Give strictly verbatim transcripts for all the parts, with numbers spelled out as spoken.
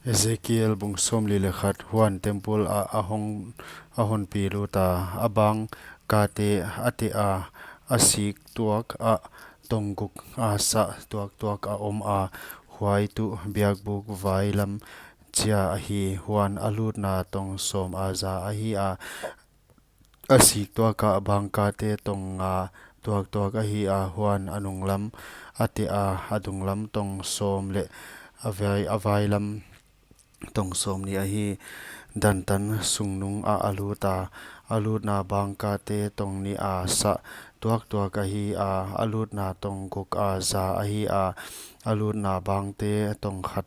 Ezekiel bung sawmli leh khat. Huan temple ah a hong, a hon pi lut a, a bang kate a teh a, a sik tuak ah tong guk a sah tuaktuak a om a, huai tuh biakbuk vai lam chia ahi. Huan a lutna tong sawm a za ahi a, a sik tuak ah bang kate tong nga tuaktuak ahi a, huan a nunglam a teh a, a dunglam tong sawm leh a vai, a vailam tong sawmnih ahi. Dantan sungnung ah a lut a, a lutna bang kate tong nih a sah tuaktuak ahi a, a lutna tong guk a za ahi a, a lutna bangte tong khat,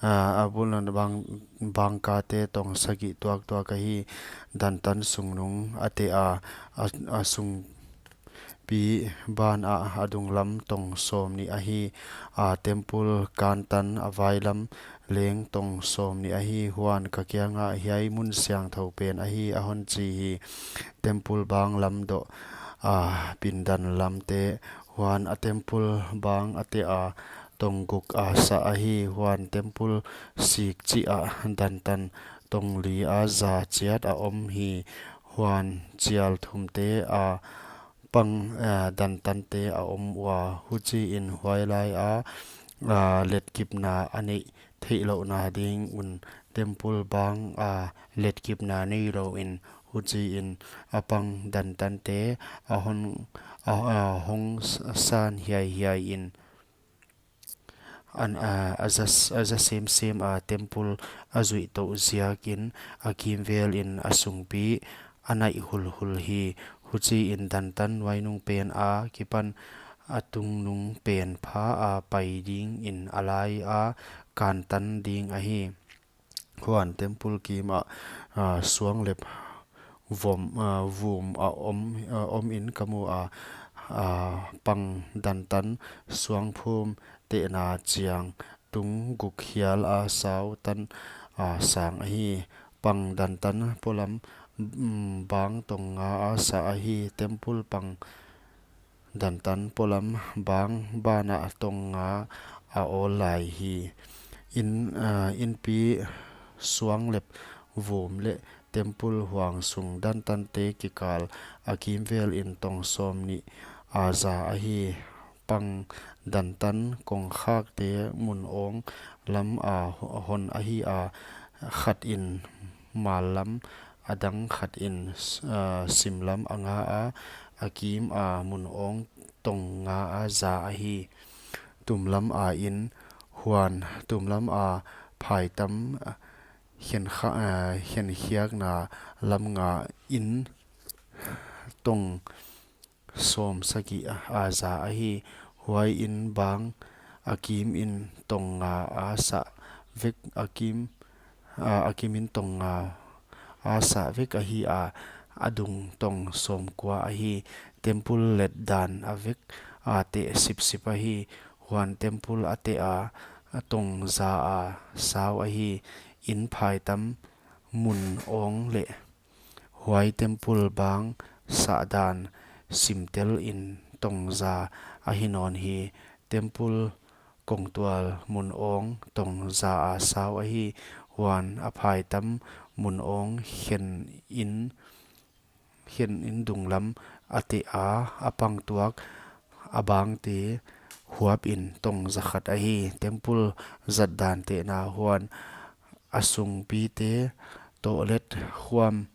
a, a lutna bang, bang kate tong sagih tuaktuak ahi. Dantan sungnung a teh a, a, a sung pi ban ah a dunglam tong sawmnih ahi a, temple kantan a vailam leng tong sawmnih ahi. Huan ka kiangah, hiai mun siangthou pen ahi, a hon chi hi. Temple bang lam doh a, pindan lamte. Huan a temple bang a teh a, tong guk a sah ahi. Huan temple sik chih ah dantan tong li a za chiat a om hi. Huan chial thumte a pang, eh, dantante a om ua, huchiin huailai a, ah, letkipna a neih theihlouhna ding un temple bang a letkipna neilouin, huchiin a pang dantante a hon, a, a hong s-, san hiaihiai in, an, a, a za, a za semsem a, temple a zuih touh ziakin a kimvelin a sungpi a naih hulhul hi. Huchiin dantan nuainung pen akipan a tungnung pen pha a pai dingin a lai a kantan ding ahi. Huan temple kimah, a, suanglep vom, a, vum a om, a, omin ka mu a, a, pang dantan suangphum tehna chiang tung guk hial a sau tan a sang ahi. Pang dantan polam, mm, bang tong nga a sah ahi. Temple pang dantan polam bang banah tong nga a awl lai hi. In, ah, inpi suanglep vum leh temple huang sung dantante kikal a kimvelin tong sawmnih a za ahi. Pang dantan kongkhakte mun awng lam a ho-, hon ahi a, khat in mal lam, a dang khat in s-, ah, sim lam a nga a, a kim a mun awng tong nga a za ahi. Tumlam a in, huan tumlam a phaitam, ah, khen kha-, ah, khenkhiakna lam nga in tong sawm sagih a, a za ahi. Huai in bang a kimin tong nga a sah vek, a kim, a, a kimin tong nga a sah vek ahi a, a dung tong sawmkua ahi. Temple let dan a vek a teh sipsip ahi. Huan temple a teh a, a tong za a sau ahi. In phaitam mun awng leh huai temple bang sah dan simtelin tong za ahi nawn hi. Temple kongtual mun awng tong za a sau ahi. Huan a phaitam mun awng khen in, khen in dunglam a teh a, a pang tuak a bangte huapin tong za khat ahi. Temple zat dan tehna. Huan a sungpite, tohlet khuam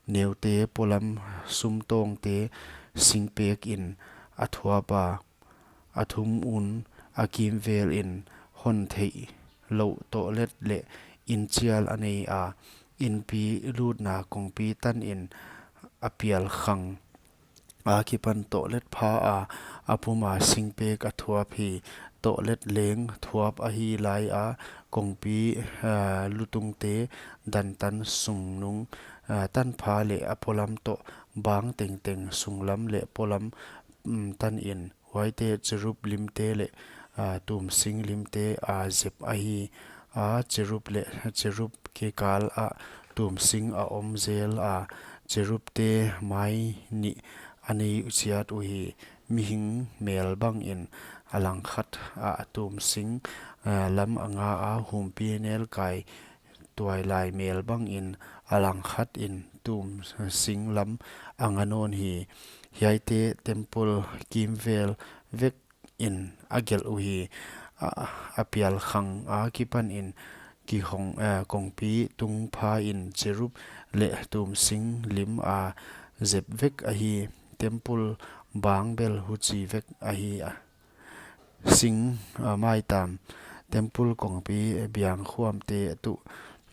neute polam sumtawngte singpekin a thuap a, a thum un a kimvelin hon theihlouh tohlet leh inchial a nei a, inpi lutna kongpi tanin a pial khang akipan tohlet pha a, a pum a singpek a thuap hi. Tohlet leng thuap ahi lai a, kongpi, ah, lutungte dantan sungnung, ah, tanpha leh a polam toh bang tengteng sunglam leh polam, mm, tanin huaite cherub limte leh, ah, tumsing limte a zep ahi. A cherub leh cherub kikal ah tumsing a om zel a, cherubte mai nih a nei chiat uhi. Mihing mel bangin a langkhat ah tumsing, eh, lam a nga a, humpinelkai tuailai mel bangin a langkhat in tumsing lam a nga nawn hi. Hiaite temple kimvel vek in a gelh uhi. A, a pialkhang akipanin kihong, eh, kongpi tungpha in cherub leh tumsing lim a zep vek ahi. Temple bang bel huchi vek ahi a. Sing, ah, maitam, temple kongpi biangkhuamte tuh,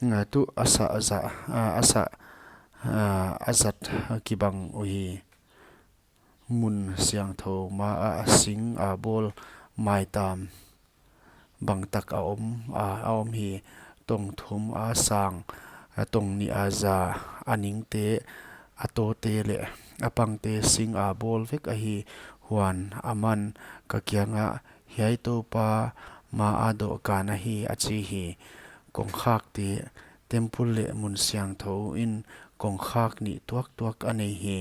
ah, tuh a sa za, ah, a sa, ah, a zat kibang uhi. Mun siangthou ma ah sing a bawl maitam bangtak a om, ah, a om hi. Tong thum a sang, ah, tong nih a za, a ningte, a tawte leh a pangte sing a bawl vek ahi. Huan aman ka kiangah, "Hiai Toupa ma a dohkan ahi," a chi hi. Kongkhakte, temple leh mun siangthou in kongkhak nih tuaktuak a nei hi.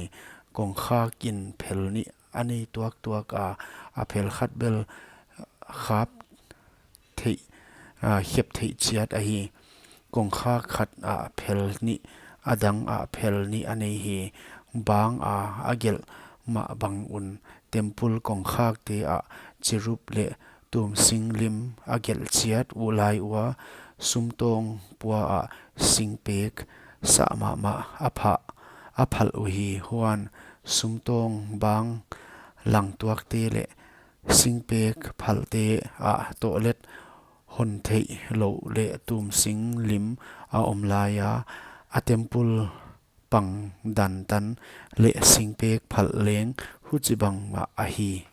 Kongkhak in phel nih a nei tuaktuak a, a phel khat bel khap theih, ah, khep theih chiat ahi. Kongkhak khat ah phel nih, a dang ah phel nih a nei hi. Bang a, a gelh mah bang un temple kongkhakte ah cherub leh tumsing lim a gelh chiat uh lai ua, sumtawng pua ah singpek sah mahmah a phah, a phalh uhi. Huan sumtawng bang langtuakte leh singpek phalhte ah tohlet hon theih louh leh tumsing lim a om lai a, a temple pang dantan leh singpek phalh leng huchibang mah ahi.